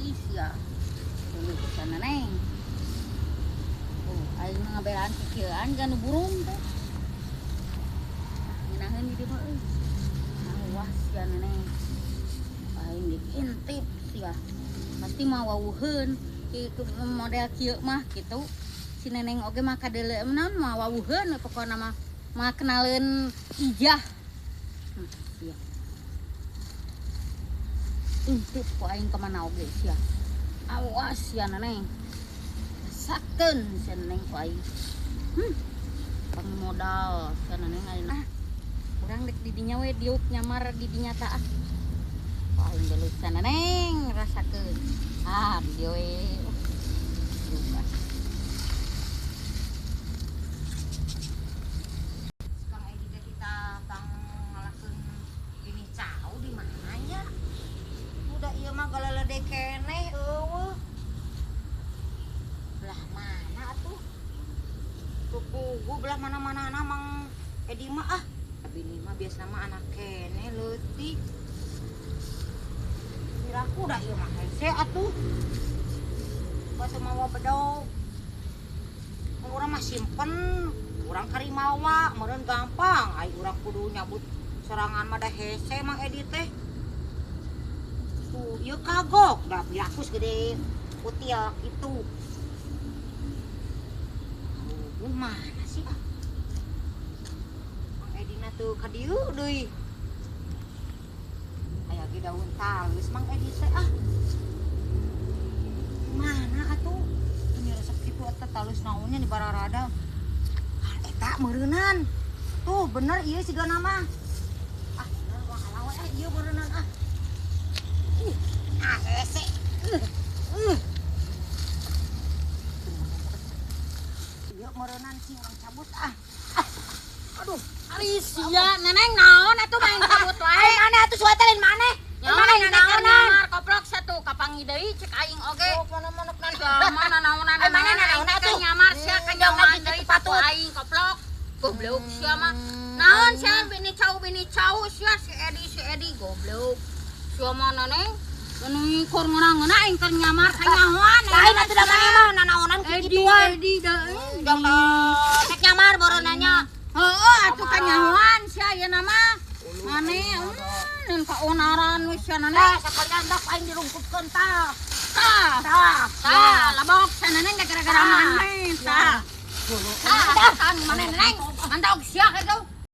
deui sia. Tuluy ka Neneng. Oh, aing mah ngabelaan kikieuan ganu burung teh. Ngeunaheun di dieu mah euy. Awas sia Neneng. Aing diintip sia. Pasti mah wawuheun kieu model kieu mah kitu. Si Neneng oge mah kadeuleu naon mah wawuheun pokona mah mah kenaleun Ijah. Sia. Intip ku aing ka mana oge sia. Awas sia Neneng. Rasakeun sia Neneng ku aing. Pangmodal sia Neneng ayeuna. Urang dek di dinya we diuk nyamar di dinya ta ah. Ku aing gelut sia Neneng rasakeun. Ah, di dieu we. Diuk ah. Kang Edi teh kita pang ngalakeun ini cau di mana nya? Udah ieu mah galaledek keneh eueuh. Belah mana atuh? Pugu belah mana-mana Mang Edi mah ah. Bini mah biasana mah anak keneh leutik. Piraku da ieu mah hese atuh. Batu mawa bedog. Urang mah simpen, urang karimawa, meureun gampang. Ai urang kudu nyabut sorangan mah da hese Mang Edi teh. Tuh, ieu kagok da piraku segede kutil kitu. Aduh, mana sih ah? Mang Edina tuh ka dieu deui. Aya ge daun talus Mang Edi teh ah. Mana atuh? Ini resep kitu eta talus naonnya di bararada. Ah, eta meureunan. Tuh bener ieu sigana mah. Ah, bener wah alawe ah ieu meureunan ah. Ih, ah hese. Ieu meureunan sih urang cabut ah. Aduh, ari sia Neneng naon atuh main cabut wae. Ai maneh atuh suata lain maneh. Mana naonan? Koplok satu kapangi deui cek aing oge. Oh, mana-mana mana naonan? Ai maneh naon atuh? Nyamar sia kanyaman deui patut aing koplok. Goblok sia mah. Naon sia bini cau sia si Edi goblok. Sia mah Neneng nu kur ngeunah aing keur nyamar kanyahoan. Lain atuh da maneh mah nanaonan kikituan. Edi deui. Jang nek nyamar boronanya. Heeh atuh kanyahoan sia ayeuna mah. Maneh nen kaonaran we sia Neneng. Tah sakalian dak aing dirungkutkeun tah. Tah. Tah, labok sia Neneng gara-gara maneh tah. Tah, maneh Neneng. Mantap sia kitu.